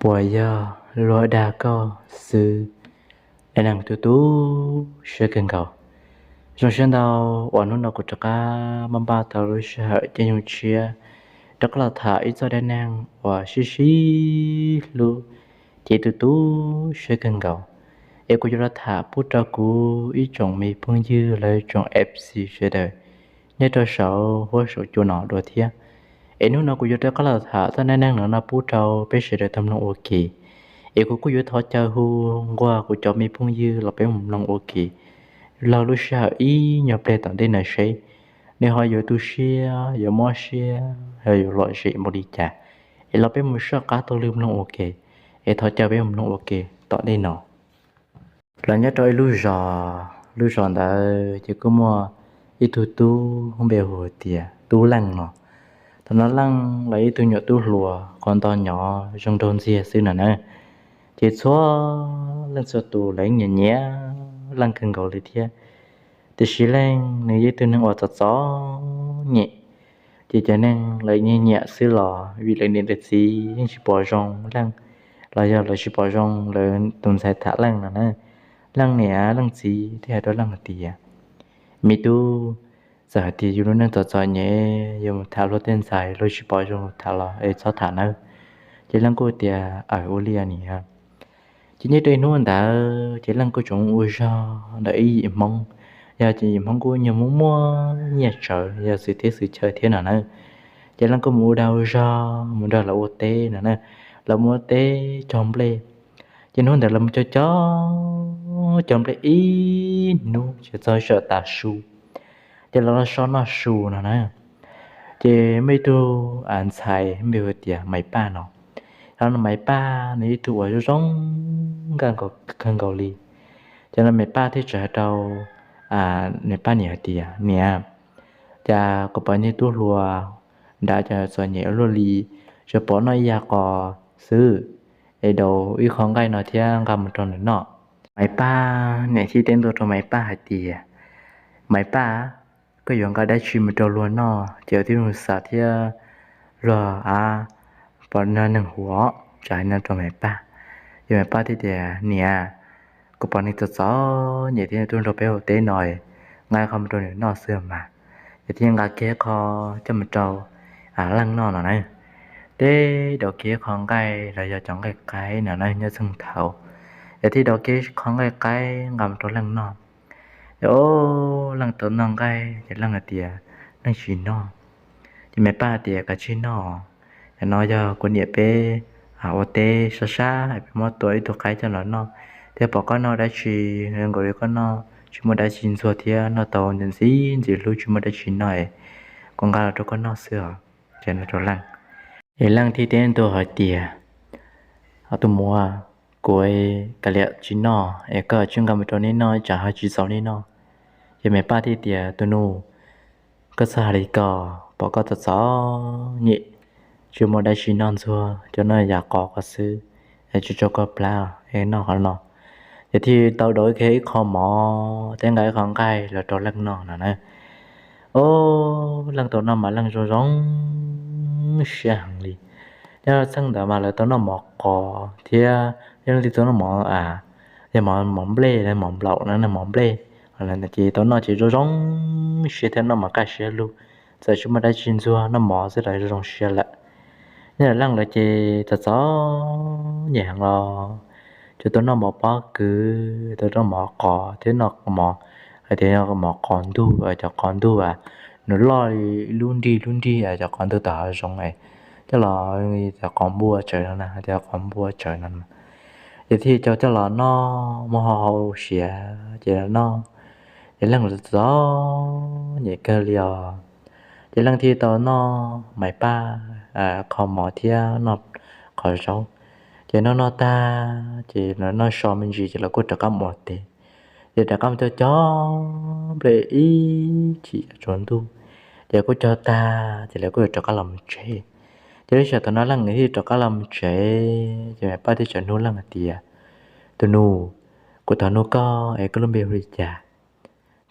Puas yog luag dag koj xwb? Dab neeg tu tu siab kawg nkaus. Zoo siab ntau uas hnub no kuv rov qab npaj npaj tau lub sij hawm caij nyoog tshiab rov qab los tham ib txoj dab neeg uas sib sib hlub thiab tu tu siab kawg nkaus, es kuv yuav los tham pub rau kuv ib tsoom me phooj ywg los tsoom F C sawv daws nyob rau saum huab saum cua no dua thiab. Es hnub no kuv yuav rov qab los tham txoj dab neeg no no pub rau peb sawv daws tau mloog ua ke. Es kuv kuj yuav thov caw hu nquag kuv cov me phooj ywg los peb mus mloog ua ke laug lub sij hawm ib nyuag pliag tom ntej no seb nws ho yuav tu siab, yuav mob siab, yuav lom zem npaum li cas. Es los peb mus soj qab taug lw mloog ua ke. Es thov caw peb mus mloog ua ke tom ntej no. Los nyob rau ib lub zos, lub zos ntawd ces kuj muaj ib tug tub npe hu tias Tub Leej no. Thaum no Leej los ib tug nyuam tub hluas qhov nto nyov zoo nraug ntxiag xwb no na. Ces txhua leej txhua tus lawv nyiam nyiam Leej kawg nkaus li thiab. Tiam sis Leej nws yog ib tug neeg uas txom txom nyem, ces cov neeg lawv nyiam nyiam xwb los vim lawv niam lawv txiv yeej tsis pom zoo Leej, los yog lawv tsis pom zoo lawv tus ntxhais tham Leej no na. Leej niam Leej txiv thiaj hais rau Leej hais tias, me tub, txawm hais tias yus lub neej txom txom nyem, yus mus tham luag tej ntxhais luag tsis pom zoo tham los es txhob tham nawb. Ces Leej kuj tias, aw, ua li niam. Ces nyob rau ib hnub ntawd ces Leej kuj tseem ua zog ntawm ib yim Hmoob, yog ces yim Hmoob kuj nyuag muaj muaj nyiaj tsawv yog xwm teb xwm chaw thiab no na. Ces Leej kuj mus ua dag ua zog mus nrog lawv ua teb no na, lawv mus ua teb cog nplej. Ces hnub ntawd lawv mus cog cog cog nplej ib hnub ces txog sij hawm tav su, ces lawv los so noj su no na. Ces muaj ib tug ntxhais npe hu tias Maiv Paj no. Thaum no Maiv Paj nws ib tug uas zoo zoo nkauj kawg nkaus li. Ces no Maiv Paj thiaj txawm hais rau Maiv Paj niam hais tias, niam, cas kuv pom niag tub hluas nrad cas txom nyem ua luaj li, tsuas pom noj ib yam qos xwb, es daus ib qho nqaij no thiab nqa mus rau nws noj. Maiv Paj niam thiaj teb ntua rau Maiv Paj hais tias, Maiv Paj, koj yuav nqa dab tsi mus rau luag noj ces ua tib zoo xav thiab, luag a pom neeg huam, txawm hais no rau Maiv Paj. Ces Maiv Paj thiaj tias, niam, kuv pom neeg txom txom nyem thiab tuaj nrog peb ua teb no, nqa qho mus rau nws noj xwb mas. Ces thiaj nqa kiag qho coj mus rau Leej noj no na. Ces daus kiag qho nqaij los yog cov nqaij qaib no na nyob txheej thaud, ces thiaj daus kiag qho nqaij qaib nqa mus rau Leej noj. Ces o, Leej tau noj nqaij ces Leej hais tias, Leej tsis noj. Ces Maiv Paj tias, kav tsij noj, yam no yog kuv niam peb ua teb sab sab es peb muab tua ib tug qaib coj los noj, thiab pom koj noj dab tsi zoo nkaus li koj noj tsis muaj dab tsi ntxuag thiab noj tau ntxim ntxim hlub tsis muaj dab tsi noj es kuv nqa los rau koj noj xwb os. Ces no rau Leej, es Leej thiaj teb ntua hais tias, tus muam, kuv kav liam tsis noj es koj tsij nqa mus rau neb noj, ib tsam ho tsis txaus neb noj. Ces Maiv Paj thiaj tias, tus nus, koj txhob hais li ko, pom koj txom txom nyem tsis muaj dab tsi noj ntxuag, cov noj yam qos ko xwb, es tsis tso koj plab es noj qhov no. Ces thiaj tau daus kiag ib qho mov thiab nqa ib qho nqaij los rau Leej noj no na. O, Leej tau noj mas Leej zoo zoo siab heev li. Nyob txheej ntawd mas lawv tau noj mov qos thiab yog leej twg tau noj mov, yog mov nplej, mov nplaum no, mov nplej, ces tau noj ces zoo zoo siab thiab noj mas kaj siab lug, txawm tsis muaj dab tsi ntxuag noj mov xwb los zoo zoo siab lawm. Nyob Leej lawv ces txom txom nyem heev los tsuas tau noj mov pob kws, tau noj mov qos thiab noj mov, hais tias mov qos ntug, cov qos ntug nws loj li lub nrig lub nrig cov qos ntug tom hav zoov, coj los cov qos npua tsawv no na, hais tias qos npua tsawv no. Ces thiaj coj coj los noj, muab hau hau siav ces los noj. Ces Leej txom txom nyem kawg li os. Ces Leej thiaj tau noj Maiv Paj qho mov thiab noj qhov zaub. Ces noj noj tag ces lawv noj so me ntsis ces lawv kuj rov qab mus ua teb. Ces rov qab mus cog cog nplej ib chim tsaus ntuj, ces kuj cog tag ces lawv kuj yuav rov qab los mus tsev. Ces lub sij hawm thaum no Leej thiaj rov qab los mus tsev, ces Maiv Paj thiaj txawm nug Leej hais tias, tus nus, kuv thov nug koj es koj lub npe hu li cas?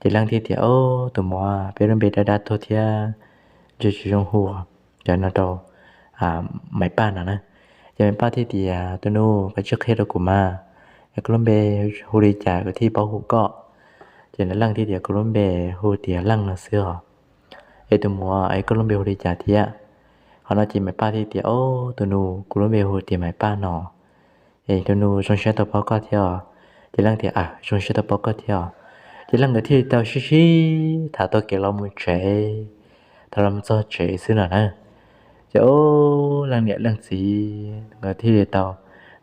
Ces Leej thiaj tias, o, tus muam, peb lub npe dab dab tuag thiab, ntshe tsis zoo hu, cov no rau Maiv Paj no na. Ces Maiv Paj thiaj tias, Tus nus, koj tsis qhia rau kuv mas, es koj lub npe hu li cas kuv thiaj paub hu koj? Ces Leej thiaj tias, Kuv lub npe hu tias Leej no xwb os. Es tus muam, es koj lub npe hu li cas thiab? Qhov no ces Maiv Paj thiaj tias, Au, tus nus, kuv lub npe hu tias Maiv Paj no. Es tus nus, zoo siab tau paub koj thiab os. Ces Leej tias, Aws, zoo siab tau paub koj thiab os. Ces Leej nkawd thiaj li tau sib sib tham taug kev los mus tsev, thaum los txog tsev xwb no na. Ces Leej niam Leej txiv nkawd thiaj li tau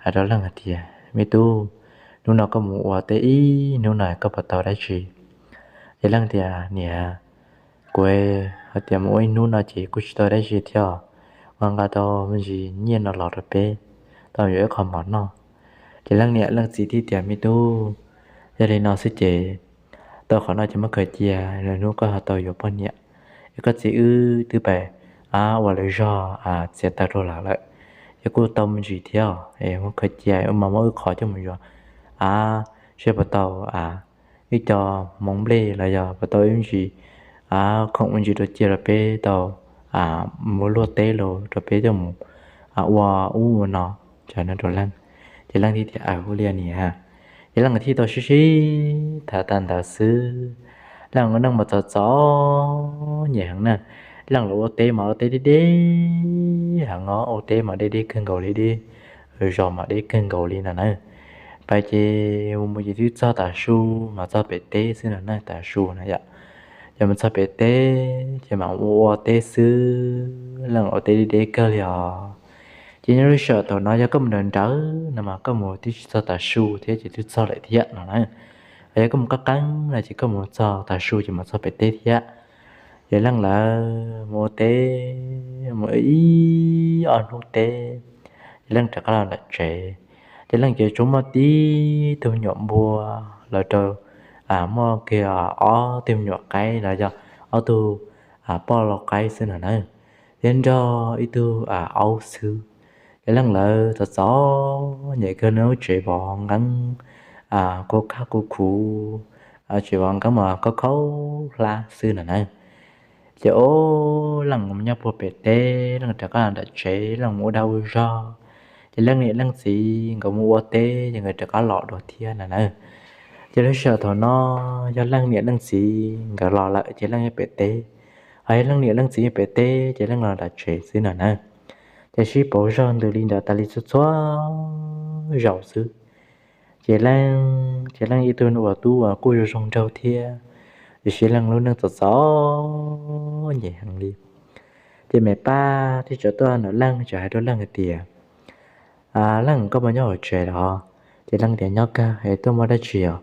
hais rau Leej hais tias, Me tub, hnub no koj mus ua teb ib hnub no koj puas tau dab tsi? Ces Leej tias, Niam, kuv hais tias mus ua ib hnub no ces kuj tsis tau dab tsi thiab, kuv nqa tau me ntsis nyiaj no los rau peb tau yuav ib qho mov noj. Ces Leej niam Leej txiv thiaj tias, Me tub, yog li no xwb ces tau qhov no ces muab khaws cia, lwm hnub koj ho tau yuav poj niam. Es koj txiv wb twb pais ua lawv zog txiav taws rau lawm lawm, ces kuj tau me ntsis thiab, es muab khaws cia, wb mas muab wb qhov coj mus yuav, a, seb puas tau wb cov hmoov nplej los yog puas tau ib ntsis khoom me ntsis rau cia rau peb tau mus luaj teb los rau peb coj mus ua ub ua no, no rau Leej. Ces Leej thiaj tias, Aws, ua li niam. Ces Leej thiaj tau sib sib tham tas ntawd xwb, Leej ua neej mas txom txom nyem heev na. Leej los ua teb mas ua teb deb deb heev os, ua teb mas deb deb kawg nkaus li, deb zos mas deb kawg nkaus li no na. Pais ces mus mus ces twb txog tav su, mas txog pem teb xwb no na, tav su no yom. Ces mus txog pem teb ces mam ua ua teb xwb, Leej ua teb deb deb kawg li os. Ces nyob lub sij hawm thaum no yog koj mus nrawm nrawm no mas koj mus twb tsis txog tav su thiab ces twb txog lawm thiab no na. Yog koj mus qab qeeb no ces koj mus txog tav su ces mam txog pem teb thiab. Ces Leej lawv mus ua teb mus ib ob hnub teb, ces Leej rov qab los nram tsev. Ces Leej ces tsuas muaj tib tug me nyuam npua los rau, muaj kiag ob tug me nyuam qaib los yog ob tug poj lau qaib xwb no na, thiab nrog ib tug aub xwb. Ces Leej lawv txom txom nyem kawg, lub tsev vov nqeeb kuj khab kuj khuv, tsev vov nqeeb mas khaub khaub hlab xwb no na. Ces o, Leej nyob puag pem teb, Leej rov qab los nram tsev, Leej mus ua dag ua zog, ces Leej niam Leej txiv nkawd mus ua teb ces nkawd rov qab los dua thiab no na. Ces lub sij hawm thaum no yog Leej niam Leej txiv nkawd los lawm ces Leej nyob pem teb, ho yog Leej niam Leej txiv nyob pem teb ces Leej los nram tsev xwb no na. Ces sib pauv zog ntws li ntawd tas li txhua txhua zaus xwb. Ces Leej, ces Leej ib tug uas tub uas kuj zoo zoo nraug thiab, tiam sis Leej lub neej txom txom nyem heev li. Ces Maiv Paj thiaj txawm tuaj nram Leej, txawm hais rau Leej hais tias, Leej, koj puas nyob hauv tsev los? Ces Leej tias, Nyob kawg, es tuaj muaj dab tsi os?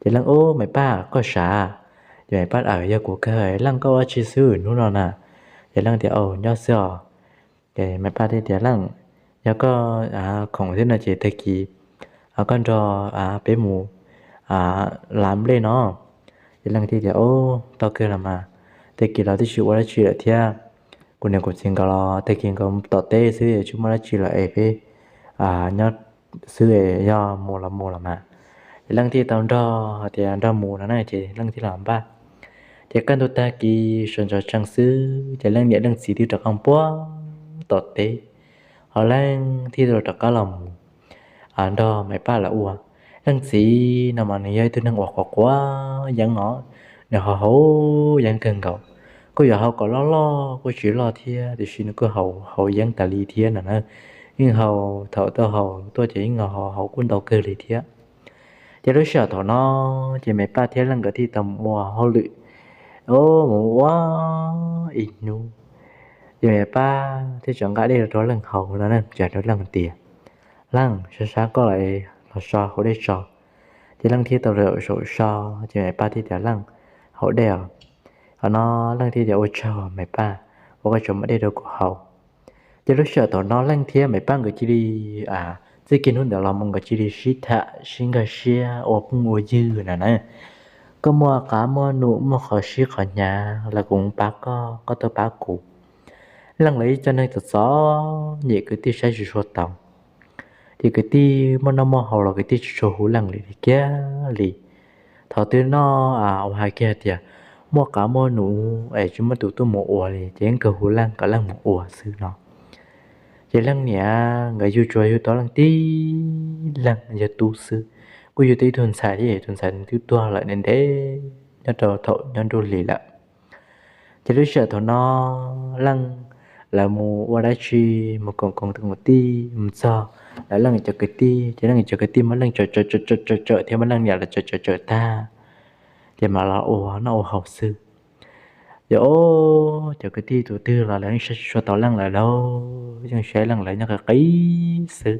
Ces Leej, Ub, Maiv Paj, koj sav? Ces Maiv Paj, Aws, yog kuv kawg. Leej, koj ua dab tsi xwb hnub no na? Ces Leej tias, Aws, nyob xwb os. Ces Maiv Paj thiaj tias, Leej, yog koj khoom xwb no ces tag kis koj nrog peb mus lav nplej no. Ces Leej thiaj tias, Ub, tau kawg los mas, tag kis los twb tsis ua dab tsi lawm thiab. Kuv niam kuv txiv nkawd los tag kis nkawd tom teb xwb tsis muaj dab tsi lawm es peb nyob xwb, yog mus los mus los mas. Ces Leej thiaj tau nrog tias nrog mus no na, ces Leej thiaj los npaj. Ces kaj ntug tag kis sawv ntxov tsees xwb ces Leej niam Leej txiv twb rov qab puag tom teb, ho Leej thiaj rov qab los mus nrog Maiv Paj lawv ua. Leej txiv no mas nws yog ib tug neeg uas quav quav yeeb os, nws haus haus yeeb kawg nkaus. Kuj yuav haus kom loj loj kuj tsis loj thiab, tiam sis nws kuj haus haus yeeb tas li thiab no na. Yeej haus thaum twg haus tuaj ces yeej haus haus kuj ntau kawg li thiab. Ces lub sij hawm thaum no ces Maiv Paj thiab Leej nkawd thiaj tau mus ua hauj lwm, mus ua ib hnub. Ces Maiv Paj thiaj tseem nqa dej rau Leej haus no na, ces rau Leej tias, Leej, sab sab koj los so haus dej tso. Ces Leej thiaj tau los zaum so, ces Maiv Paj thiaj tias, Leej, haus dej os. Qhov no Leej thiaj tias, Ua tsaug Maiv Paj, ua koj tseem muab dej rau kuv haus. Ces lub sij hawm thaum no Leej thiab Maiv Paj nkawd cia li, txij kiag hnub ntawd los mus nkawd cia li sib tham sib nkag siab ua phooj ua ywg na na. Koj muaj qav muaj num muaj qhov sib qhov hnyav los kuv pab koj, koj tuaj pab kuv. Leej lawv ib co neeg txom txom nyem kwv tij saib tsis tshua taus, ces kwv tij muaj noj muaj haus los kwv tij tsis tshua hu Leej li kiag li. Thaum twg noj uas hais kiag tias muaj qav muaj num es tsis muaj tus tuaj mus ua li ces yeej kawg hu Leej kom Leej mus ua xwb no. Ces leej niam nkawd yug tsuas yug tau leej tib leeg yog tub xwb, kuj yug tau ib tug ntxhais thiab, tus ntxhais twb tuag lawm ntev ntev nyob rau thaum nyob nruab hlis lawm. Ces lub sij hawm thaum no leej, lawv mus ua dab tsi, mus koom koom tus tij mus txog, lawv leej cov kwv tij, ces leej cov kwv tij muab leej tsawm tsawm tsawm tsawm tsawm thiab muab leej niam los tsawm tsawm tsawm tag, ces mam los ua noj ua haus xwb. Ces o, cov kwv tij tus twg los lawv yeej saib tsis tshua tau leej lawm lauj, yeej saib leej lawv nyob qis qis xwb.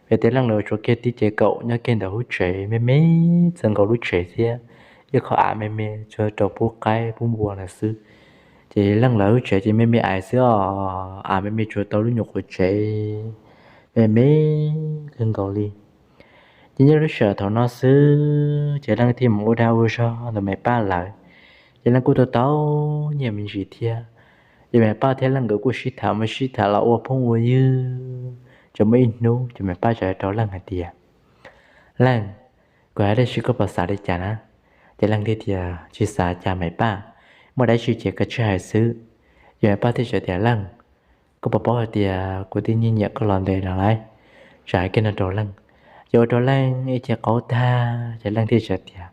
Vim tias leej lawv tsuas kiag tib ce kaum nyob kiag ntawm lub tsev me me, txawm nkaus lub tsev thiab, ib qho av me me tsuas rau pub qaib pub npua ntawd xwb. Ces leej lawv lub tsev ces me me ais xwb os, av me me tsuas tau lub nyuam qhuav tsev me me kawg nkaus li. Ces nyob lub sij hawm thaum no xwb ces leej thiaj mus ua dag ua zog ntawm Maiv Paj lawv. Ces leej kuj tau tau nyiaj me ntsis thiab. Ces Maiv Paj thiab leej nkawd kuj sib tham mus sib tham los ua phooj ua ywg. Ces muaj ib hnub ces Maiv Paj txawm hais rau leej hais tias, Leej, kuv hais dab tsi koj puas xav li cas na? Ces leej thiaj tias, Tsis xav cas Maiv Paj, muaj dab tsi ces koj tsis hais xwb. Ces Maiv Paj thiaj txawm tias, Leej, koj puas paub hais tias kuv twb nyiam nyiam koj los ntev no lawm? Txawm hais kiag no rau leej. Ces ua rau leej ib ce qaug tag ces leej thiaj txawm tias,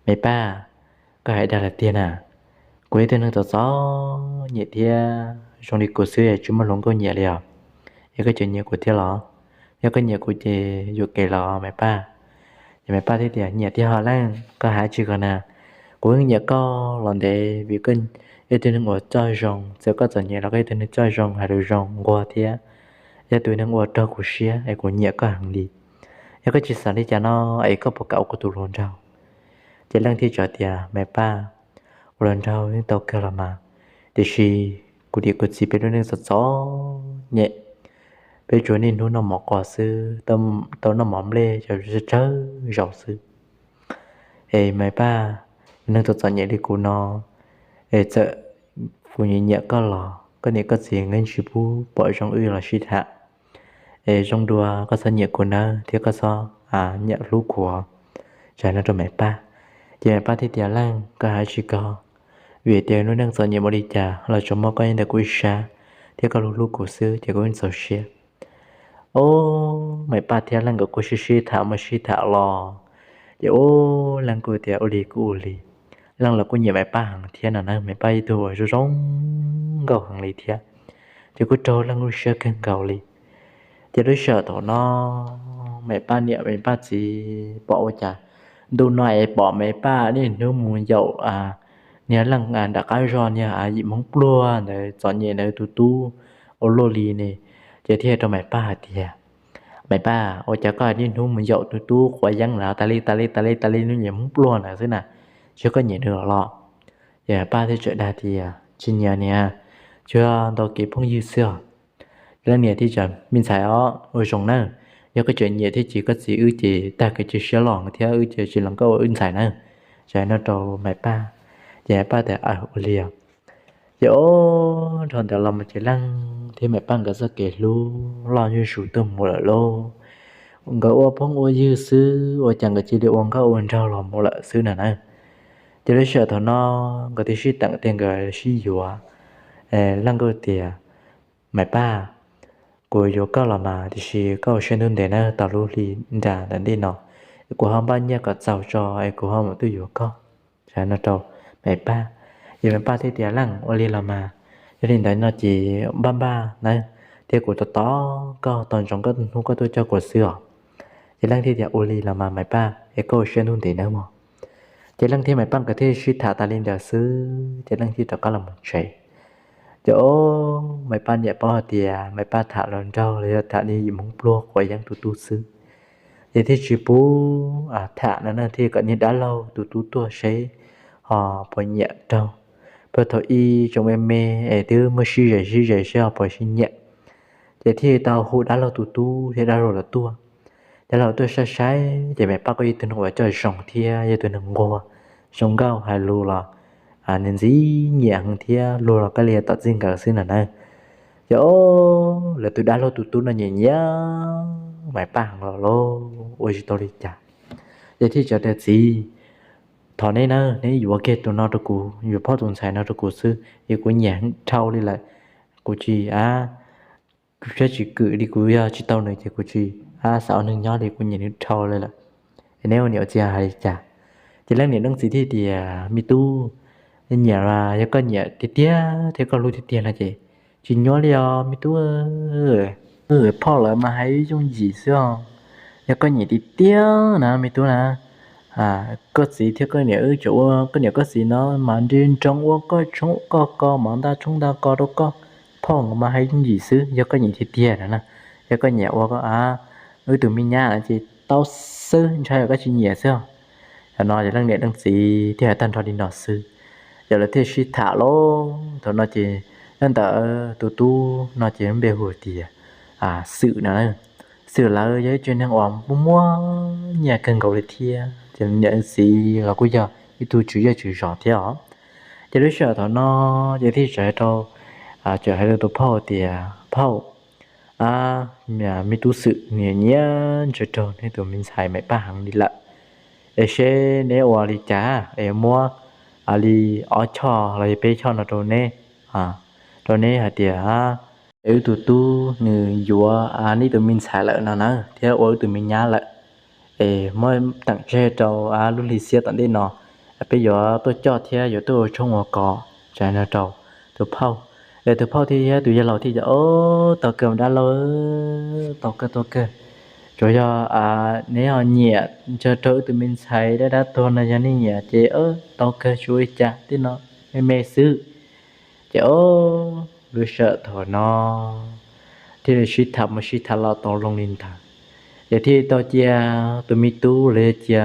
Maiv Paj, koj hais dag lawm tiag na. Kuv yog ib tug neeg txom txom nyem thiab zoo li kuv xwb tsis muaj hluas nkauj nyiam li os. Es koj tseem nyiam kuv thiab los? Yog koj nyiam kuv ces yuam kev los Maiv Paj. Ces Maiv Paj thiaj tias, Nyiam tiag ho leej, koj hais tsis ko na. Kuv yeej nyiam koj los ntev vim koj yog ib tug neeg uas coj zoo, txawm koj txom nyem los koj yog ib tug neeg coj zoo, hais lus zoo, nquag thiab yog tus neeg uas raug kuv siab es kuv nyiam koj heev li. Yog koj tsis xav li cas no es koj puas kam ua kuv tus hluas nraug? Ces leej thiaj txawm tias, Maiv Paj, ua hluas nraug yeej tau kawg los mas, tiam sis kuv niam kuv txiv peb lub neej txom txom nyem, peb tsuas niaj hnub noj mov qos xwb, tau noj mov nplej tsawg tsawg zaus xwb. Es Maiv Paj, neeg txom txom nyem li kuv no, es txawm kuv nyiam nyiam koj los koj niam koj txiv nkawd tsis pub pom zoo wb los sib tham. Es zoo dua koj txhob nyiam kuv nawb thiab koj txhob nyiam hlub kuv. Txawm hais no rau Maiv Paj, ces Maiv Paj thiaj tias, Leej, koj hais tsis ko, vim tias lub neej txom nyem npaum li cas los tsuas muaj koj nyob ntawm kuv ib sab thiab koj hlub hlub kuv xwb ces kuv yeej txaus siab. Ub, Maiv Paj thiab leej nkawd kuj sib sib tham mus sib tham los, ces ub, leej kuj tias ua li kuj ua li. Leej los kuj nyiam Maiv Paj heev thiab no na, Maiv Paj ib tug uas zoo zoo nkauj heev li thiab, ces kuj raug leej lub siab kawg nkaus li. Ces lub sij hawm thaum no Maiv Paj niam Maiv Paj txiv pom ua cas ntu no es pom Maiv Paj niaj hnub mus yaum niag leej nram qab zos niag yim hmoob pluag ntawd txom nyem ntawd tus tub ua luaj li ne. Ces thiaj rau Maiv Paj hais tias, Maiv Paj, ua cas koj niaj hnub mus yaum tus tub quav yeeb ntawd tas li tas li tas li tas li, tus yim hmoob pluag ntawd xwb na, tsis yog koj nyiam nws los los? Ces Maiv Paj thiaj txawm dag tias, Tsis nyiam niam, tsuas yog ntaus kev phooj ywg xwb os. Ces leej niam thiaj tias, Me ntxhais os, ua zoo nawb, yog koj tseem nyiam thiab ces koj txiv wb ces tag kev cia siab los thiab wb ces tsis los koj ua wb ntxhais nawb. Txawm hais no rau Maiv Paj, ces Maiv Paj tias, Aws, ua li os. Ces ob dhau ntawd los mus ces leej thiab Maiv Paj nkawd txoj kev hlub loj zuj zus tuaj mus lawm lauj. Nkawd ua phooj ua ywg xwb ua cas nkawd cia li ua nkauj ua nraug los mus lawm xwb na na. Ces lub sij hawm thaum no nkawd twb sib teem tias nkawd sib yuav. Leej nkawd tias, Maiv Paj, kuv yuav koj los mas tiam sis koj ua siab ntuj ntev nawb, tau lub hli nra ntawm ntej no kuv ho npaj nyiaj kom txaus tso es kuv ho mam tuaj yuav koj. Txawm hais no rau Maiv Paj, ces Maiv Paj thiaj tias, Leej, ua li los mas, yog li ntawd no ces npaj npaj nawb, thiab kuv tos tos koj tos ntsoov koj hnub koj tuaj coj kuv xwb os. Ces leej thiaj tias, Ua li los mas Maiv Paj, es koj ua siab ntuj ntev nawb mog. Ces leej thiab Maiv Paj nkawd thiaj sib tham tas li ntawd xwb ces leej thiaj rov qab los mus tsev. Ces ob, Maiv Paj niam paub hais tias Maiv Paj tham hluas nraug los yog tham niag yim hmoob pluag quav yeeb tus tub xwb, ces thiaj tsis pub tham no na, thiaj kom niag dab laug tus tub tuaj seb ho puas nyiam raug, puas thaum ub tseem me me es twb muab sib zes sib zes seb ho puas sib nyiam. Ces thiaj tau hu dab laug tus tub thiab dab laug los tuaj. Dab laug tuaj saib saib ces Maiv Paj kuj yog tus neeg uas coj zoo thiab yog tus neeg nquag, zoo nkauj hais lus los nws ntxim nyiam heev thiab luag los koj li tom txij nkawm xwb no na. Ces ob, lawv tus dab laug tus tub no nyiam nyiam Maiv Paj heev los lauj, ua tsis tau li cas. Ces thiaj tias, Txiv, thov neb na, neb yuav kiag tus no rau kuv, yuav phoj tus ntxhais no rau kuv xwb, es kuv nyiam dhau li lawm, kuv tsis a kuv thiaj tsis kwm li, kuv yog tsis tau nws ces kuv tsis xav ua neeg nyob li, kuv nyiam nws dhau li lawm. Es neb ua niam ua txiv hais li cas? Ces leej niam leej txiv thiaj tias, me tub, nyiam, yog koj nyiam tiag tiag thiab koj hlub tiag tiag no ces tsis nyuaj li os me tub. Phauj lawv mas hais yooj yim xwb os. Yog koj nyiam tiag tiag na me tub na, koj txiv thiab koj niam wb tseem ua koj niam koj txiv no mas nrog nroo ua koj tshoob koj kos, mov ntaj tshoob ntaj kos rau koj. Phauj mas hais yooj yim xwb, yog koj nyiam tiag tiag na, yog koj nyiam ua wb tus me nyab ces tau xwb, ntshai koj tsis nyiam xwb. Thaum no ces leej niam leej txiv thiaj hais tag nrho li no xwb. Ces lawv thiaj sib tham lauj. Thaum no ces nyob ntawm tus tub no ces npe hu tias Xwm no. Xwm lawv yog ib tsev neeg uas muaj muaj nyiaj kawg nkaus li thiab ces niam txiv los kuj yog ib tug tswv zej tswv zos thiab os. Ces lub sij hawm thaum no ces thiaj txawm rau, txawm hais rau tus phauj tias, phauj, me tub Xwm nws nyiam ntshaw raug neb tus me ntxhais Maim Paj heev li lawm, es seb neb ua li cas es muab li ob choj los yog peb choj no rau neb, rau neb hais tias wb tus tub nws yuav neb tus me ntxhais lawm no na, thiab ua wb tus me nyab lawm, es muab teem tseg rau lub hli xiab tom ntej no, peb yuav tuaj coj thiab yuav tuaj ua tshoob ua kos, tsa no rau tus phauj. Es tus phauj thiab tus yawg laus thiaj tias, o, tau kawg dab laug, tau kawg tau kawg. Tsuas yog neb ho nyiam ntshaw raug wb tus me ntxhais dab dab tuag no, yog nej nyiam ces tau kawg, tsis ua li cas, tej no me me xwb. Ces o, lub sij hawm thaum no thiaj li sib tham mus sib tham los tau zoo li ntawd. Ces thiaj tau cia tus me tub los yog cia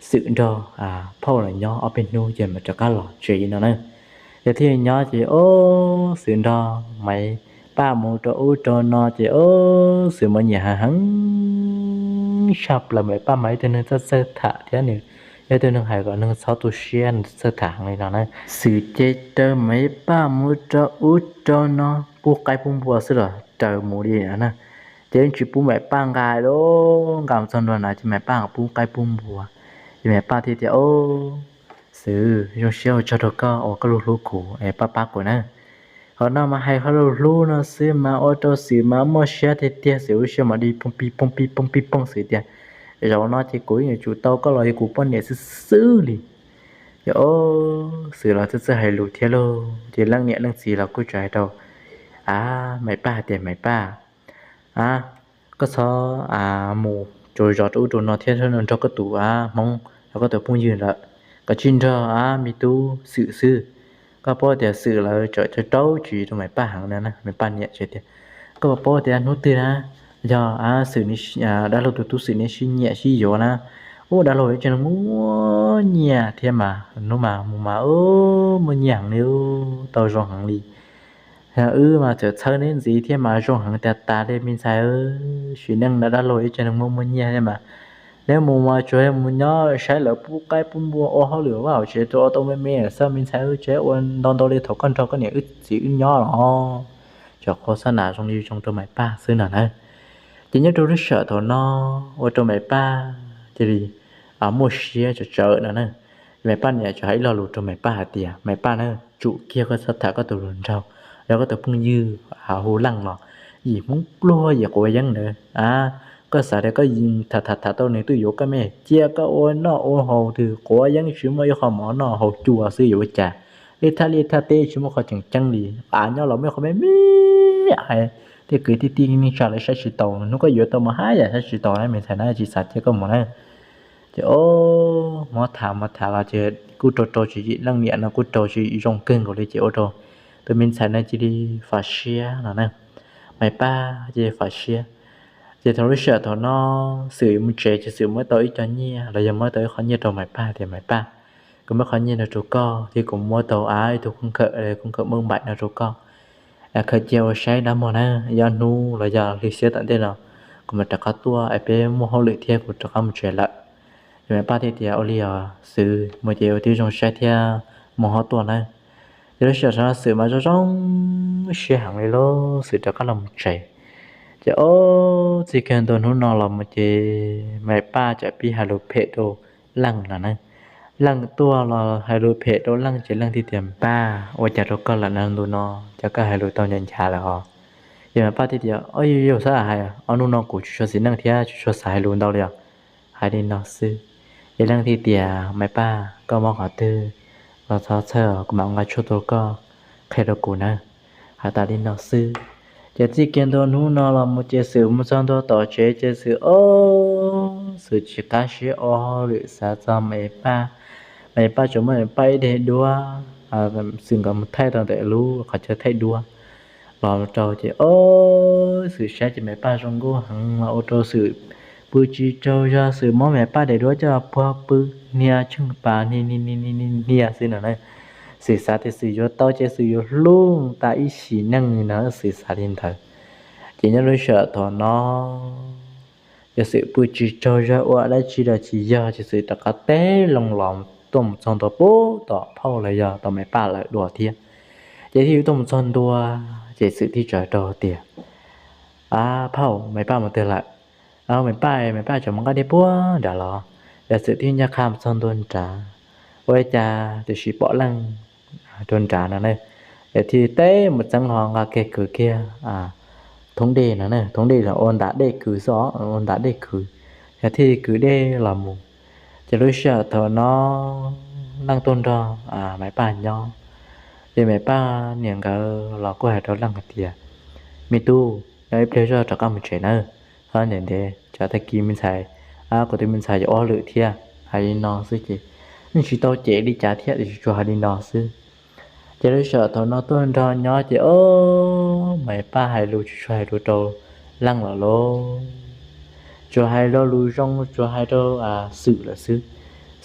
Xwm nrog phauj los nyob ob peb hnub ces mam rov qab los tsev no na. Ces thiaj nyob ces o, Xwm nrog Maiv Paj mus rau ub rau no ces o, Xwm mas nyiam heev heev tshaj plaws. Maiv Paj mas ib tug neeg txawj txawj tham thiab nws yog ib tug neeg hais kom neeg txhob tu siab, nws txawj tham heev li no na. Xwm ces raws Maiv Paj mus rau ub rau no, pub qaib pub npua xwb los raws mus li na. Ces yeej tsis pub Maiv Paj nqa li, nqa mus txog ntua na ces Maiv Paj pub qaib pub npua. Ces Maiv Paj thiaj tias, o, Xwm, zoo siab ua tsaug rau koj uas koj hlub hlub kuv es pab pab kuv na. Qhov no mas hais qhov lus hlub no xwb mas ua rau Xwm mas muaj siab tiag tiag, Xwm lub siab mas di pooj pij pooj pij pooj pij pooj, Xwm tias, zaum no ces kuv yeej yuav tsum tau koj los yog kuv poj niam xwb xwb li. Ces o, Xwm los txawj txawj hais lus thiab lauj. Ces leej niam leej txiv los kuj txawm hais rau Maiv Paj hais tias, Maiv Paj, a, koj txhob mus tsaug zog rau ub rau no thiab, nrog koj tus Hmoob los koj tus phooj ywg lawm, koj tsis nrog me tub Xwm xwb. Koj paub tias Xwm lawv tseem rau rau tsis rau Maiv Paj heev na. Maiv Paj niam tseem tias, koj puas paub tias hnub twg na yog Xwm, dab laug tus tub Xwm neb sib nyiam sib yuav na, ub, dab laug ib tsev neeg muaj nyiaj thiab mas hnub mas mus mas muaj nyiaj heev li, tau zoo heev li. Wb mas txawm txhawb neb ntxiv thiab mas zoo heev tas tas li me ntxhais. Sim neej no dab laug ib tsev neeg muaj muaj nyiaj thiab mas neb mus mas tsuas mus nyob saib lawv pub qaib pub npua ua hauj lwm vaj hauv tsev, tsuas ua tau me me xwb me ntxhais, tsis ua ntau ntau li thaum koj nrog koj niam wb txiv wb nyob los. Tsuas qhuav xab nas zoo li zoo rau Maiv Paj xwb no na. Ces nyob rau lub sij hawm thaum no ua rau Maiv Paj cia li muaj siab tsawv tsawv no na. Maiv Paj niam tsuas hais ib lo lus rau Maiv Paj hais tias, Maiv Paj na, tsum kiag koj txhob tham koj tus hluas nraug, yog koj tus phooj ywg hu Leej los yim Hmoob pluag yim quav yeeb ntawd. Koj xav tias koj tham tham tham tau nws twb yuav koj me, cia koj ua noj ua haus twg quav yeeb tsis muaj ib qho mov noj haus cua xwb yuav ua cas. Li thaj li thaj teb tsis muaj qhov tseem ceeb li, av nyob los muaj qhov me me, tej kwv tij tij neej tsa lawv saib tsis taus, hnub koj yuav tau mas haj yam saib tsis taus na me ntxhais na, tsis xav cia koj mus na. Ces o, hmo tham hmo tham los ces kuj rau rau tsis yim, leej niam no kuj rau tsis zoo kawg nkaus li ces ua rau tus me ntxhais no cia li fam siab no na. Maiv Paj cia li fam siab. Ces thaum lub sij hawm thaum no Xwm mus tsev ces Xwm muab tau ib co nyiaj los yog muab tau ib qho nyiaj rau Maiv Paj tias, Maiv Paj, kuv muab qhov nyiaj no rau koj thiab kuv muab tau ib tug khoom khawm, khoom khawm npauj npaim no rau koj. Khaws cia ua saib dab muag na, ib ob hnub los yog hli xiab tom ntej no kuv mam rov qab tuaj es peb muaj hauj lwm thiab kuv rov qab mus tsev lawm. Ces Maiv Paj thiaj tias, ua li os Xwm, mus ces ua tib zoo saib thiab mus ho tuaj na. Ces lub sij hawm no Xwm mas zoo zoo siab heev li lauj, Xwm rov qab los mus tsev. Ces o, txij kiag ntua hnub no los mus ces Maiv Paj txawm pib hais lus phem rau Leej no na. Leej tuaj los hais lus phem rau Leej ces Leej thiaj tias, Paj, ua cas rau koj lawm no, ntu no cas koj hais lus tau ncav ncav lawm os? Ces Maiv Paj thiaj tias, Au, yog xwb hais, ob hnub no kuv tsis tshua xis neej thiab tsis tshua xav hais lus ntau li os. Hais li no xwb. Ces Leej thiaj tias, Maiv Paj, koj mob qhov twg los txhob txhawj, kuv mam nqa tshuaj tuaj rau koj, qhia rau kuv nawb. Hais tas li no xwb. Ces txij kiag ntua hnub no los mus ces Xwm mus txog ntua tom tsev ces Xwm, ob, Xwm tsis qab siab ua hauj lwm xav txog Maiv Paj. Maiv Paj tsuas muaj Maiv Paj ib daim duab, Xwm nkawd mus thaij tau ntawm lub qhov chaw thaij duab los rau ces, ob, Xwm saib ces Maiv Paj zoo nkauj heev los ua rau Xwm pw tsis tsaug zog, Xwm muab Maiv Paj daim duab coj puag pw, hnia tsheej pas hnia hnia xwb no na. Xwm xav tias Xwm yuav tau ces Xwm yuav hlub tas ib sim neej no, Xwm xav li ntawd. Ces nyob lub sij hawm thaum no, ces Xwm pw tsis tsaug zog ua dab tsi los tsis yog ces Xwm rov qab teb loo los tuaj mus txog ntua pub tom phauj los yog tom Maiv Paj lawv dua thiab. Ces thiaj yuav tuaj mus txog ntua, ces Xwm thiaj tsawv rau tias, Ab, phauj, Maiv Paj mus twg lawm? Maiv Paj, Maiv Paj tseem mus nqa dej puag nrad los? Ces Xwm thiaj ncaj qha mus txog ntua nrad, ua li cas tiam sis pom Leej rau nrad no na. Ces thiaj teb mus txeeb ho nqa kiag kwv kiag thoob dej no, thoob dej ua ntam dej kwv xwb os, ua ntam dej kwv, yog thiaj kwv dej los mus. Ces lub sij hawm thaum no Leej tuaj nrog Maiv Paj nyob, ces Maiv Paj niam nkawd los kuj hais rau Leej hais tias, Me tub, nyob ib pliag zoj rov qab mus tsev nawb, ntev ntev tsam tag kis me ntxhais, kuv tus me ntxhais yuav ua hauj lwm thiab. Hais li no xwb ces yeej tsis tau cem li cas thiab, tiam sis tsuas hais li no xwb. Ces lub sij hawm thaum no tuaj nrog nyob ces, ob, Maiv Paj hais lus tsis tshua hais lus rau Leej los lauj, tsuas hais lo lus zoo tsuas hais rau Xwm lawm xwb.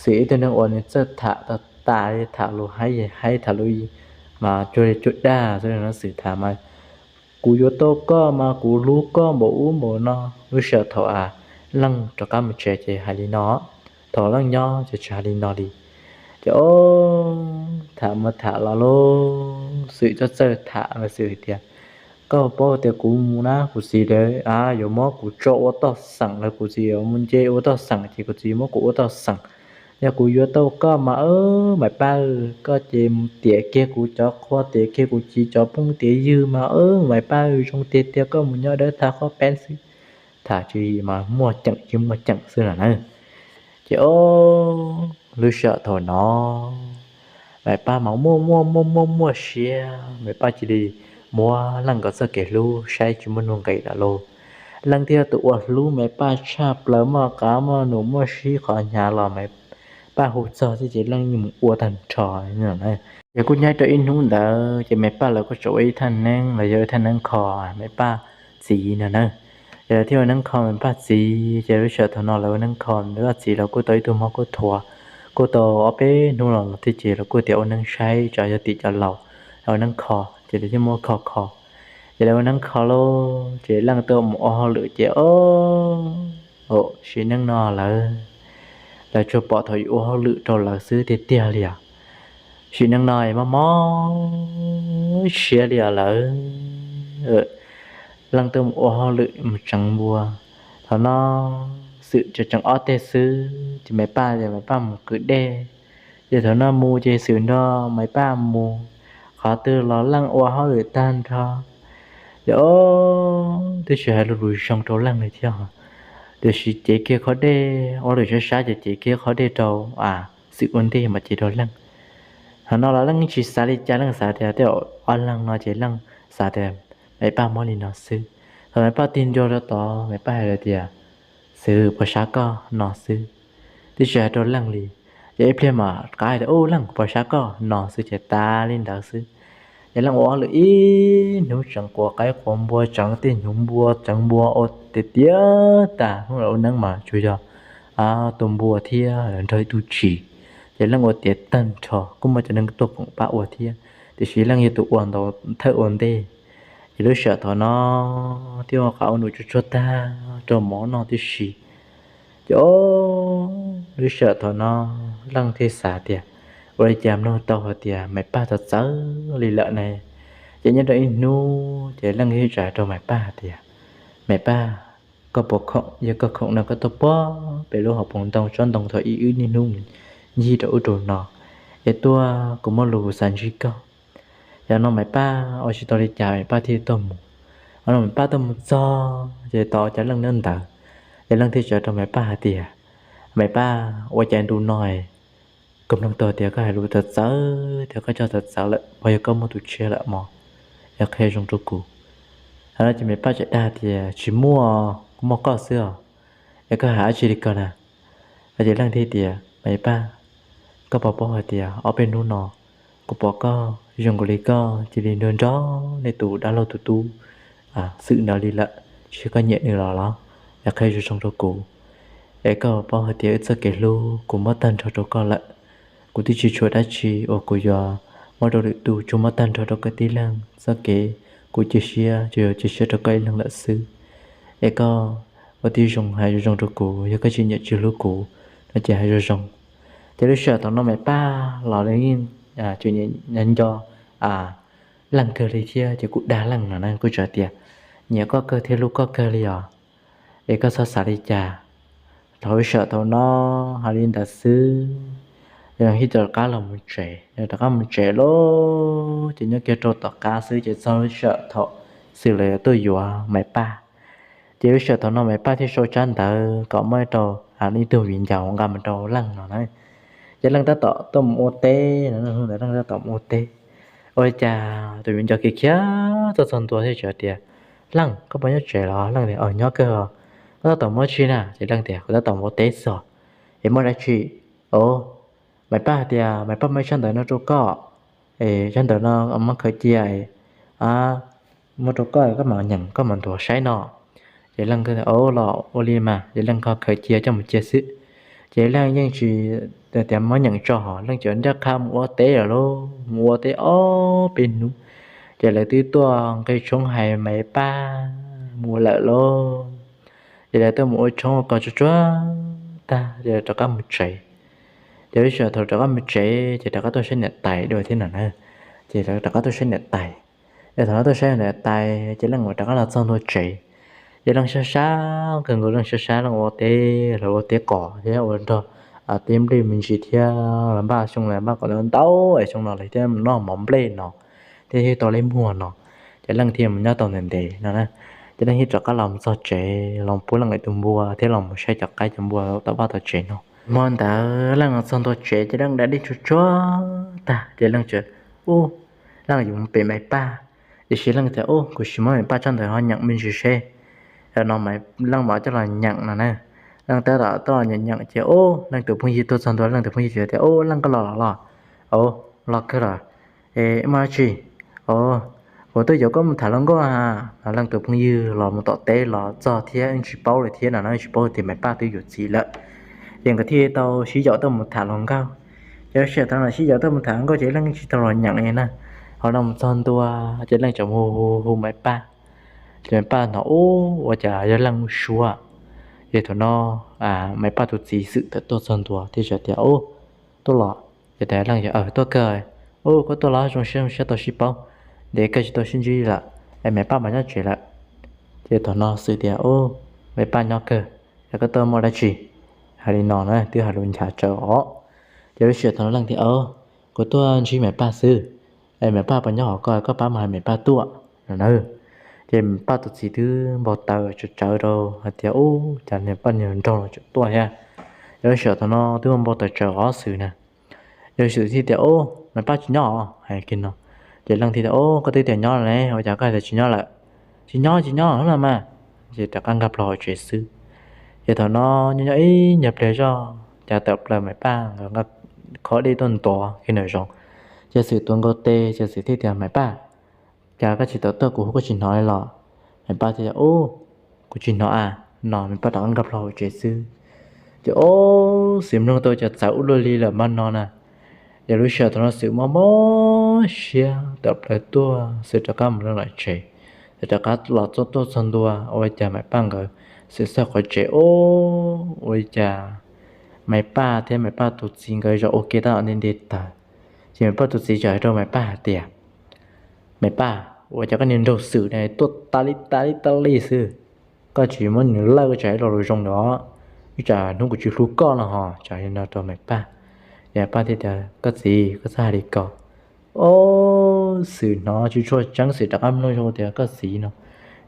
Xwm ib tug neeg uas nws txawj tham tas tas li, tham lus haib haib, tham lus mas cuag li cuag daj xwb no. Xwm tham mas, Kuv yuav tau koj mas kuv hlub koj npaum ub npaum no. Lub sij hawm thaum Leej rov qab mus tsev ces hais li no, thaum Leej nyob ces tsis hais li no li. Ces, ob, tham mas tham los lauj, Xwm txawj txawj tham los Xwm hais tias, Koj paub tias kuv mus na, kuv txiv lawv yuav muab kuv tso ua toj xeem los kuv txiv yuav mus nce ua toj xeem ces kuv txiv muab kuv ua toj xeem. Yog kuv yuav tau koj mas, Maiv Paj, koj ces tiam kiag kuv cov qhua, tiam kiag kuv txiv cov phooj tiav ywg mas, Maiv Paj, zoo tiag tiag, koj mus nyob dawb tag qhob peeb xwb. Tham tsis mas muaj ceem tsis muaj ceem xwb no na. Ces, ob, lub sij hawm thaum no Maiv Paj mas muaj muaj muaj muaj muaj siab, Maiv Paj cia li muab Leej nkawd txoj kev hlub saib tsis muaj nuj nqis lawm lauj. Leej thiaj tus uas hlub Maiv Paj tshaj plaws, muaj qav muaj num muaj sib qhov hnyav los Maiv Paj hu txog xwb ces Leej yeej mus ua tag nrho. Ces kuj nyob rau ib hnub ntawd ces Maiv Paj lawv kuj tseem ua ib thaj neeb los yog ib thaj neeb kho Maiv Paj txiv no na. Ces lawv thiaj ua neeb kho Maiv Paj txiv, ces lub sij hawm thaum no lawv ua neeb kho Maiv Paj txiv los kuj tau ib tug mob kuj thuav, kuj tau ob peb hnub los thiaj ces lawv kuj tias ua neeb saib tsam yog tim cov laus, ua neeb kho ces lawv thiaj muab kho kho. Ces lawv ua neeb kho lauj, ces Leej tuaj mus ua hauj lwm ces, ob, sim neej no lawv, lawv tsuas pom thaum yuav ua hauj lwm rau lawv xwb tiag tiag li os. Sim neej no mob mob siab li os lawv. Leej tuaj mus ua hauj lwm mus tseev npua, thaum no Xwm tseem tseem ob teg xwb ces Maiv Paj ces Maiv Paj mus kwv dej. Ces thaum no mus ces Xwm nrog Maiv Paj mus, qhov twg los Leej ua hauj lwm tag nrho. Ces, ob, twb tsis hais lus zoo rau Leej li thiab, tiam sis cev kiag qhov dej, ua lwm sab sab ces cev kiag qhov dej rau Xwm ua ntej mam cev rau Leej. Thaum no los Leej tsis xav li cas, Leej xav tias tej zaum ob leeg no ces Leej xav tias Maiv Paj mob li no xwb. Thaum Maiv Paj tig ntua rau tod, Maiv Paj hais tias, Xwm, puas sab koj no xwb, twb tsis hais rau Leej li. Ces ib pliag mam qab tias, Ub, Leej, puas sab koj no xwb ces tas li ntawd xwb. Ces Leej ua hauj lwm ib hnub tseev quav qaib quav npua, tseev tej hnyuv npua, tseev npua ua tiav tiav tas, hnub lawv ua neeb mas tsuas yog tus npua thiab lawv nrog ib tug tshis. Ces Leej ua tiav tag nrho, kuj muaj cov neeg tuaj koom pab ua thiab, tiam sis Leej yog tus ua ntau, thawj ua ntej. Ces lub sij hawm thaum no thiaj ua qav ua num tsuag tsuag tag rau mov noj tib si. Ces, ob, lub sij hawm thaum no Leej thiaj xav tias, ua li cas mloog tau hais tias Maiv Paj txawv txawv li lawm ne. Ces nyob rau ib hnub ces Leej thiaj tsa rau Maiv Paj tias, Maiv Paj, koj puas khoom? Yog koj khoom no koj tuaj puag pem lub hauv paus ntoo tsob ntoo thaum ub wb niaj hnub ncig rau ub rau no, es tuaj, kuv muaj lus xav ntsib koj. Yog no Maiv Paj ua tsis tau li cas Maiv Paj thiaj tuaj mus. Maiv Paj tuaj mus txog ces tau cas Leej nyob ntawd, ces Leej thiaj tsam rau Maiv Paj hais tias, Maiv Paj, ua cas ntu no kuv mloog tau tias koj hais lus txawv txawv thiab koj coj txawv txawv lawm, puas yog koj muaj tus tshiab lawm mog? Yog qhia zoo rau kuv. Thaum no ces Maiv Paj tseem dag tias, Tsis muaj, kuv muaj koj xwb os. Es koj hais dab tsi li ko na? Ces Leej thiaj tias, Maiv Paj, koj puas paub hais tias ob peb hnub no kuv pom koj zoo nkaus li koj cia li nrog nrog nej tus dab laug tus tub xwm ntawd li lawm, tsis yog koj nyiam nws los los? Yog qhia zoo zoo rau kuv. Es koj paub hais tias wb txoj kev hlub kuv muab tag nrho rau koj lawm. Kuv twb tsis tshuav dab tsi uas kuv yuav muab rau lwm tus, tsuas muab tag nrho rau koj tib leeg. Txoj kev kuv cia siab tsuas yog cia siab rau koj ib leeg lawm xwb. Es koj ua tib zoo hais zoo zoo rau kuv, yog koj tsis nyiam tsis hlub kuv no ces hais zoo zoo. Ces lub sij hawm thaum no Maiv Paj los yeej tseem nco Leej kawg li thiab, ces kuj dag Leej no na, kuj teb tias, Nyiam koj kawg thiab hlub koj kawg li os, es koj txhob xav li cas. Thaum lub sij hawm thaum no hais li ntawd xwb, Leej thiaj rov qab los mus tsev. Rov qab mus tsev lawm ces nyob kiag rau tom qab xwb ces txog lub sij hawm thaum xwm lawv tuaj yuav Maiv Paj. Ces lub sij hawm thaum no Maiv Paj thiaj sau tsab ntawv kom muab rau ib tug viv ncaus nqa mus rau Leej no na. Ces Leej tab tom tuaj mus ua teb no, hnub ntawd Leej tab tom mus ua teb. Ua li cas tus viv ncaus khiav khiav tuaj txog ntua thiab teb tias, Leej, koj puas nyob tsev los? Leej tias, Nyob kawg. Koj tab tom mus ua dab tsi na? Ces Leej tias, Kuv tab tom mus ua teb xwb. Es muaj dab tsi? Maiv Paj hais tias Maiv Paj muab tsab ntawv no rau koj, es tsab ntawv no muab khaws cia, muab rau koj, koj mam nyeem koj mam nthuav saib no. Ces Leej tias, Los ua li mas. Ces Leej khaws cia coj mus cia xwb. Ces Leej yeej tsis tias muab nyeem tso, ho Leej tseem ncaj qha mus ua teb lawm lauj. Mus ua teb ob peb hnub, ces lawv twb tuaj nqe tshoob hais Maiv Paj mus lawm lauj. Ces lawv tuaj mus ua tshoob ua kos tsuag tsuag tag ces rov qab mus tsev. Ces lub sij hawm thaum rov qab mus tsev ces rov qab tuaj saib niam tais dua thiab no na. Ces rov qab tuaj saib niam tais. Ces thaum no tuaj saib niam tais ces Leej ua rov qab los txog ntua tsev. Ces Leej sab sab kawg nkaus, Leej sab sab, Leej ua teb, lawv ua teb qos thiab ua nrog teb nplej me ntsis thiab, lawv npaj xyoo lawv npaj kom ntau es xyoo no lawv thiaj noj mov nplej no thiab thiaj tau li muag no. Ces Leej thiaj mus nyob tau ntev ntev no na. Ces Leej thiaj rov qab los mus txog tsev los pub Leej tus npua thiab los mus saib cov qaib cov npua tau vaj tau tsev no. Hmo ntawd Leej los txog ntua tsev ces Leej da dej tsuag tsuag tag ces Leej tseem, ub, Leej yuav mus pem Maiv Paj. Tiam sis Leej tias, Ub, kuv sim muab Maiv Paj tsab ntawv ho nyeem me ntsis seb. No Leej mam coj los nyeem no na. Leej tab tom tuaj los nyeem nyeem ces, ub, Leej tus phooj ywg tuaj txog ntua, Leej tus phooj ywg tias, Ub, Leej, koj los los los? Ub, los kawg los. Es muaj dab tsi? Ub, kuv tuaj yuav koj mus tham hluas nkauj ha. No Leej tus phooj ywg los mus tom teb los txog thiab yeej tsis paub li thiab no, yeej tsis paub tias Maiv Paj twb yuav txiv lawm. Ces nkawd thiaj tau sib yaum tuaj mus tham hluas nkauj. Ces lub sij hawm thaum no sib yaum tuaj mus tham hluas nkauj ces Leej tsis tau los nyeem li na. Ho no mus txog ntua ces Leej tseem hu hu hu Maiv Paj. Ces Maiv Paj hnov, ub, ua cas yog Leej lub suab. Ces thaum no Maiv Paj tus txiv xwm tawm tuaj txog ntua thiab tias, Ub, tuaj los? Ces tias Leej, Tuaj kawg. Ub, koj tuaj los? Zoo siab zoo siab tau sib paub, ntev kawg tsis tau sib ntsib lawm. Es Maiv Paj puas nyob tsev lawm? Ces thaum no xwm tias, Ub, Maiv Paj nyob kawg. Es koj tuaj muaj dab tsi? Hais li no na, twb hais lus nchav tsawv os. Ces lub sij hawm thaum no Leej tias, Kuv tuaj ntsib Maiv Paj xwb. Es Maiv Paj puas nyob hauv ko, koj pab mus hais Maiv Paj tuaj no na. Ces Maiv Paj tus txiv twb npau taws tsawv tsawv rau hais tias, Ub, cas niag Paj niag nraug no tseem tuaj thiab. Ces lub sij hawm thaum no twb npau taws tsawv ob xwm na. Ces xwm thiaj tias, Ub, Maiv Paj tsis nyob os, hais kiag no. Ces Leej thiaj tias, Ub, koj twb tias nyob ne, ua cas koj hais tias tsis nyob lawm? Tsis nyob, tsis nyob no mas. Ces rov qab nkag plaws hauv tsev xwb. Ces thaum no nyob nyob ib nyuag pliag zoj cas tawm plaws Maiv Paj nkawd nqa khob dej tuaj ntov kiag nram zoov. Ces xwm tuav nkaus tes ces xwm thiaj tias, Maiv Paj, cas koj tsis tau tuaj, kuv hu koj tsis hnov li los? Maiv Paj thiaj tias, Ub, kuv tsis hnov a, no. Maiv Paj rov qab nkag plaws hauv tsev xwb. Ces ob xwm mloog tau cas txawv ua luaj li lawm mas no na. Ces lub sij hawm thaum no xwm mob mob siab tawm plaws tuaj, xwm rov qab mus rau nram tsev. Xwm rov qab los txog tuaj txog ntua ua cas Maiv Paj nkawd, xwm xauj qhov tsev, ub, ua cas Maiv Paj thiab Maiv Paj tus txiv nkawd zaum ua ke tab tom nti nti taws. Ces Maiv Paj tus txiv txawm hais rau Maiv Paj hais tias, Maiv Paj, ua cas koj niag nraug xwm ne tuaj tas li tas li tas li xwb? Koj tsis muab nws lawj, koj tsis hais los lus zoo ntawd, ib tsam hnub kuv tsis hlub koj no ho, tsam li no rau Maiv Paj. Ces Maiv Paj thiaj tias, Koj txiv, koj txhob hais li ko. Ob xwm hnov tsis tshua tseeb, xwm rov qab mloog zoo tias koj txiv no.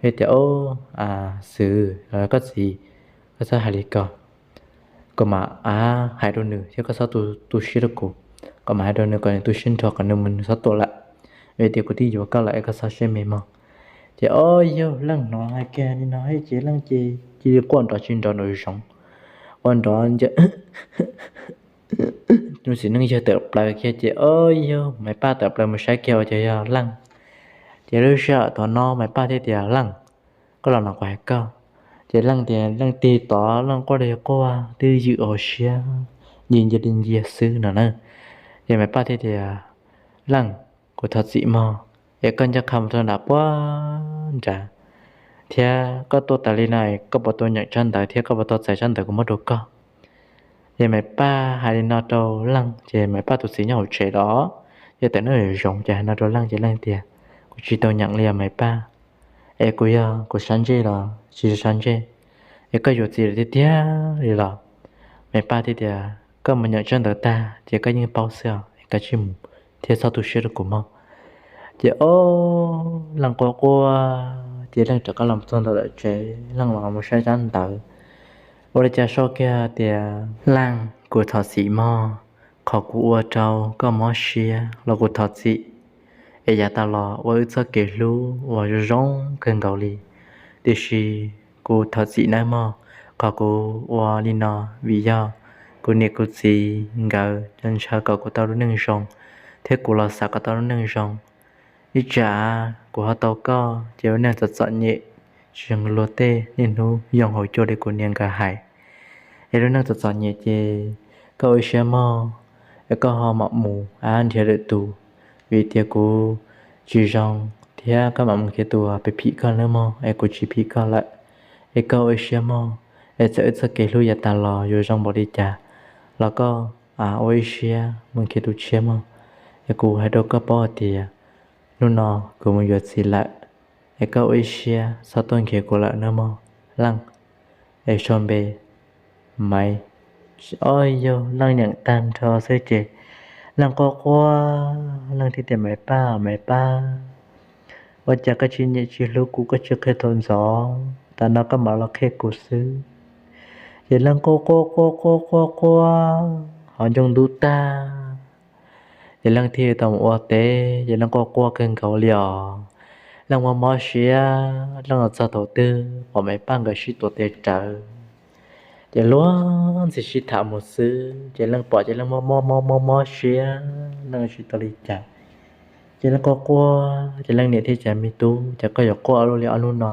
Hais tias, Ob, Xwm, koj txiv, koj txhob hais li ko. Koj mam hais rau nws thiab koj txhob tu siab rau kuv. Koj mam hais rau nws kom nws tu siab nrho kom nws mus nws txhob tuaj lawm, vim tias kuv twb yuav koj lawm es koj txhob siab me mog. Ces ob yawg Leej hnov hais kiag li no ces Leej ces cia li quaj nrov tsis nrov nraum zoov, quaj nrov ncaws tus txiv neej yawg tawm plaws kiag ces ob yawg Maiv Paj tawm plaws mus saib kiag ua cas yog Leej. Ces lub sij hawm thaum no Maiv Paj thiaj tias, Leej, koj los no kuv hais koj. Ces Leej tias, Leej tig tod Leej quaj li quaj twb ywm hauv siab, nci nci li nci xwb no na. Ces Maiv Paj thiaj tias, Leej, kuv thov txim mog, es koj nco qha mus rau nram puag nrad, thiab koj tuaj tas li no koj puas tau nyeem tsab ntawv thiab koj puas tau txais tsab ntawv kuv muab rau koj? Ces Maiv Paj hais li no rau Leej ces Maiv Paj tus txiv nyob hauv tsev los, ces tawm nraum zoov ces hais no rau Leej ces Leej tias, Kuv tsis tau nyeem li os Maiv Paj, es kuv yog kuv sab ntsej los tsis sab ntsej, es koj yuav txiv lawm tiag tiag li los? Maiv Paj thiaj tias, Koj mus nyeem tsab ntawv tag ces koj yeej paub xwb os, es koj tsij mus thiab txhob tu siab rau kuv mog. Ces ob, Leej quaj quaj ces Leej rov qab los txog ntawm tsev, Leej los mus saib tsab ntawv, ua li cas sau kiag tias, Leej, kuv thov txim mog, qhov kuv ua rau koj mob siab los kuv thov txim, es yav tas los ua wb txoj kev hlub uas zoo zoo kawg nkaus li, tiam sis kuv thov txim nawb mog, qhov kuv ua li no vim yog kuv niam kuv txiv nkawd ntshaw kom kuv tau lub neej zoo, thiab kuv los xav kom tau lub neej zoo. Ib tsam kuv ho tau koj ces lub neej txom txom nyem tsis zoo luag tej niaj hnub yoo hauv cua li kuv niam nkawd hais. Es lub neej txom txom nyem ces koj ua ib siab mog, es koj ho mam mus nrhiav lwm tus, vim tias kuv tsis zoo, thiab koj mam mus nrhiav tus pem phim koj nawb mog, es kuv tsis phim koj lawm. Es koj ua ib siab mog, es txawm wb txoj kev hlub yav tas los yuav zoo npaum li cas los koj ua ib siab mus nrhiav tus tshiab mog, es kuv hais rau koj paub hais tias hnub no kuv mus yuav txiv lawm, es koj ua ib siab txhob tuaj nrhiav kuv lawm nawb mog Leej. Es sau npe Maiv. Ob yawg Leej nyeem tag nrho xwb ces Leej quaj quaj, Leej thiaj tias, Maiv Paj, Maiv Paj, ua cas koj tsis nyiam tsis hlub kuv, koj tsis qhia thaum ntxov, tas no koj mam los qhia kuv xwb? Ces Leej quaj quaj quaj quaj quaj quaj ho ncoo ntub tag. Ces Leej thiaj tau mus ua teb, ces Leej quaj quaj kawg nkaus li os. Leej mob mob siab, Leej los txog thaum twg pom Maiv Paj nkawd sib tuav tes rawv, ces luag ntxhi sib tham mus xwb, ces Leej pom ces Leej mob mob mob mob mob siab, Leej tsis tau li cas. Ces Leej quaj quaj, ces Leej niam thiaj tias, Me tub, cas koj yuav quaj ua luaj li ob hnub no,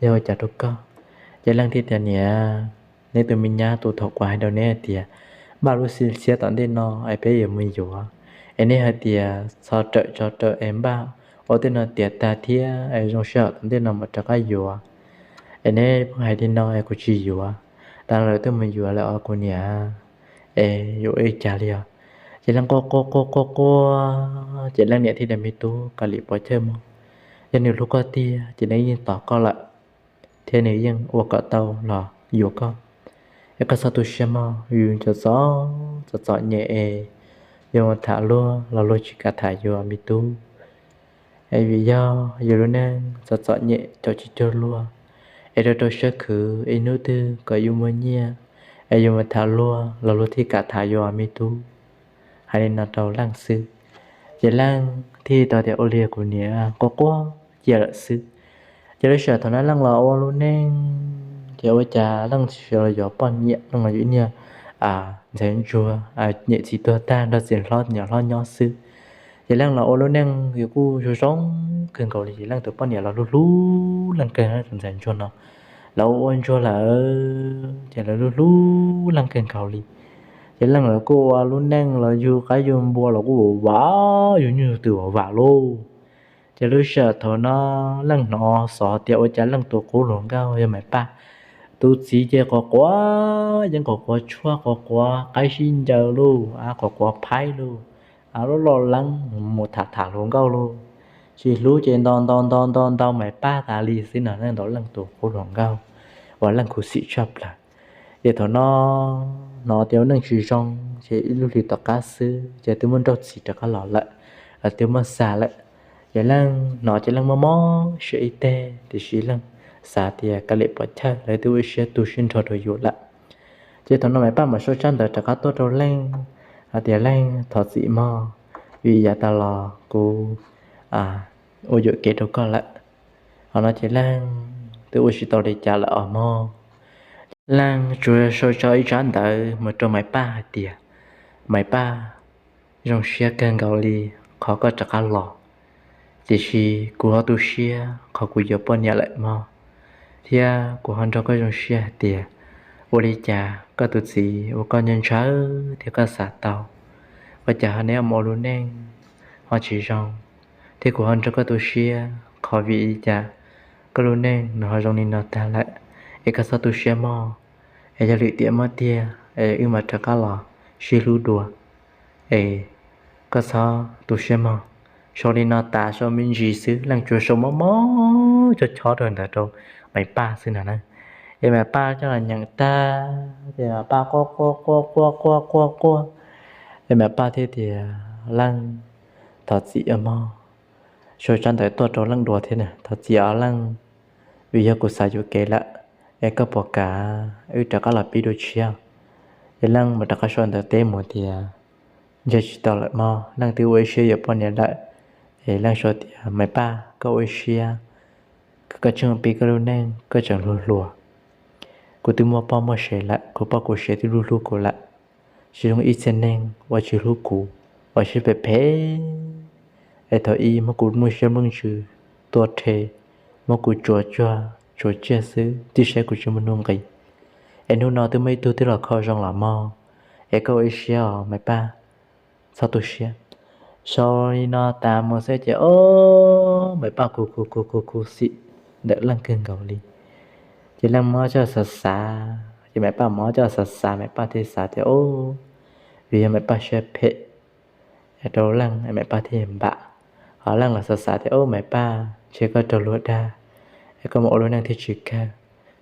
yog ua cas rau koj? Ces Leej thiaj tias, Niam, neb tus me nyab tus thaum kuv hais rau neb hais tias npaj lub xib xiab tom ntej no es peb yuav mus yuav, es neb hais tias txhob rawm txhob rawm es npaj ua tej no tiav tag thiab es zoo sij hawm tom ntej no mam rov qab yuav. Es neb pheej hais li no es kuv tsis yuav, tas lawm twb mus yuav lawm os kuv niam, es yuav ua li cas li os? Ces Leej quaj quaj quaj quaj quaj, ces Leej niam thiaj tias, Me tub, kav liam pov thawj mog, yog nws hlub koj tiag ces nws yeej tos koj lawm, thiab nws yeej ua kom tau los yuav koj. Es koj txhob tu siab mog, yus cov txom txom nyem es yuav mus tham luag los luag tsis kam tham yus me tub. Es vim yog yus lub neej txom txom nyem caum tsis cuag luag, es rau rau siab khwv ib hnub twg kom yus muaj nyiaj, es yus mus tham luag los luag thiaj kam tham yus me tub. Hais li no rau Leej xwb, ces Leej thiaj tau tias, Ua li kuv niam, quaj quaj cia lawm xwb. Ces lub sij hawm thaum no Leej los ua lub neej, ces ua cas Leej tsis los yuav poj niam, Leej los yuav ib niag ntxhais ntsuag, niam txiv tuag tag nrog txiv hlob niam hlob nyob xwb. Ces Leej los ua lub neej yus kuj zoo zoo kawg nkaus li, ces Leej tus poj niam los hlub hlub Leej kawg, tus ntxhais ntsuag no los ua ua ntsuag lawm, ces lawv hlub hlub Leej kawg nkaus li. Ces Leej lawv kuj ua lub neej los yug qaib yug npua los kuj vam vam, yug nyuj yug twm vam vam lauj. Ces lub sij hawm thaum no Leej hnov xov tias ua cas Leej tus qub hluas nkauj yog Maiv Paj tus txiv ces quav quav yeeb, quav quav tshuaj, quav quav qaib sib ncaws lauj, quav quav phaib lauj, loj loj leeb mus tham tham hluas nkauj lauj. Tsis hlub ces ntaus ntaus ntaus ntaus ntaus Maiv Paj tas li xwb no, ntaus Leej tus qub hluas nkauj uas Leej khuv xim tshaj plaws. Ces thaum no hnov tias ua neej tsis zoo, ces ib lub hlis tom qab xwb ces twb muaj nraug txiv rov qab los lawm, los twb muaj xa lawm. Ces Leej hnov ces Leej mob mob siab ib teg, tiam sis Leej xav tias kav liam pov chawj, lawv twb ua ib siab tu siab nrho rau yus lawm. Ces thaum no Maiv Paj mam sau tsab ntawv rov qab tuaj rau Leej hais tias, Leej, thov txim mog, vim yav tas los kuv ua yuam kev rau koj lawm. Ho no ces Leej twb ua tsis tau li cas lawm os mog. Leej tsuas sau tso ib tsab ntawv mus rau Maiv Paj hais tias, Maiv Paj, zoo siab kawg nkaus li qhov koj rov qab los, tiam sis kuv ho tu siab qhov kuv yuav poj niam lawm mog, thiab kuv ho nrog koj zoo siab hais tias ua li cas koj tus txiv uas koj nco ntshaw thiab koj xav tau, ua cas ho neb mus ua lub neej ho tsis zoo, thiab kuv ho nrog koj tu siab qhov vim li cas koj lub neej nws ho zoo li no tag lawm. Es koj txhob tu siab mog, es yog lwm tiam muaj tiag es wb mam rov qab los sib hlub dua, es koj txhob tu siab mog. Sau li no tas sau me ntsis xwb, Leej tsuas sau mob mob chob chob rau ntawd rau Maiv Paj xwb no na. Es Maiv Paj coj los nyeem tag ces Maiv Paj quaj quaj quaj quaj quaj quaj quaj. Es Maiv Paj thiaj tias, Leej, thov txim os mog, sau tsab ntawv tuaj rau Leej dua thiab na, thov txim os Leej, vim yog kuv xav yuam kev lawm, es koj puas kam wb rov qab los pib dua tshiab? Ces Leej mam rov qab sau ntawv teb mus tias, Ntshe tsis tau lawm mog, Leej twb ua ib siab yuav poj niam lawm. Es Leej sau tias, Maiv Paj, koj ua ib siab, koj tseem pib koj lub neej koj tseem hluas hluas. Kuv twb muaj poj muaj sev lawm, kuv poj kuv sev twb hlub hlub kuv lawm, tsis zoo ib txhia neeg uas tsis hlub kuv, uas siab phem phem, es thaum ub muab kuv lub siab lub ntsws tua rhe, muab kuv tsuav tsuag tsuav tsiaj xwb, tib saib kuv tsis muaj nuj nqis. Es hnub no twb muaj ib tug twb los kho zoo los mog, es koj ua ib siab os Maiv Paj, txhob tu siab. Sau li no tas mus xwb ces o, Maiv Paj khuv khuv khuv khuv khuv xim ntawm Leej kawg nkaus li. Ces Leej mob coj xav xav, ces Maiv Paj mob coj xav xav, Maiv Paj thiaj xav tias, o, vim yog Maiv Paj siab phem rau Leej, Maiv Paj thiaj npam. Ho Leej los xav xav tias, o, Maiv Paj, ntshe koj raug luag dag, es koj mus ua lub neej thiaj tsis kawg,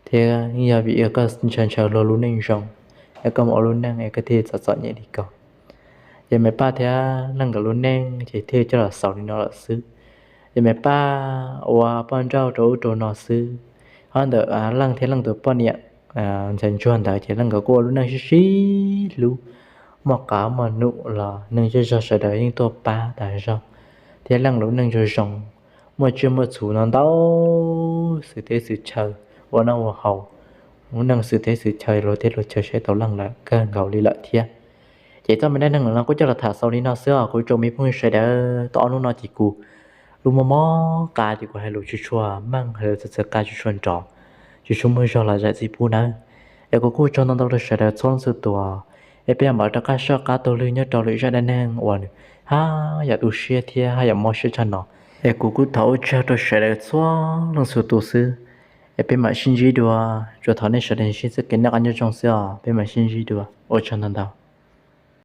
thiab yeej yog vim koj ntshaw ntshaw luag lub neej zoo, es koj mus ua lub neej es koj thiaj txom txom nyem li ko. Ces Maiv Paj thiab Leej nkawd lub neej ces thiaj coj los xaus li no lawm xwb. Ces Maiv Paj ua poj nrauj rau ub rau no xwb. Ho ntawm Leej thiab Leej tus poj niam ntxhais ntsuag ntawd ces Leej nkawd kuj ua lub neej sib sib hlub, muaj qav muaj num los neeg zej zog sawv daws yeej tuaj pab tas zog, thiab Leej lub neej zoo zoo, muaj tsiaj muaj txhu no ntau, xwm teb xwm chaw, ua noj ua haus, lub neej xwm teb xwm chaw luag teb luag chaw saib tau Leej lawm kawg nkaus li lawm thiab. Ces txoj me dab neeg no kuj coj los tham xaus li no xwb os kuv tsoom me phooj ywg sawv daws. Tau ob hnub no ces kuv lub mob mob qa ces kuv hais lus tsis tshua meej, hais lus txawv txawv qa tsis tshua nrov, tsis tshua muaj zog los zam txim pub nawb. Es kuv kuj tsaug ntau ntau rau sawv daws txhua leej txhua tus, es peb mam rov qab soj qab taug lw nyob rau lwm zaj dab neeg uas nws haj yam tu siab thiab haj yam mob siab tshaj no. Es kuv kuj thov ua tsaug rau sawv daws txhua leej txhua tus xwb. Es peb mam sib ntsib dua, tsuas thov nej sawv daws sib txoj kev noj qab nyob zoo xwb os, peb mam sib ntsib dua, ua tsaug ntau ntau.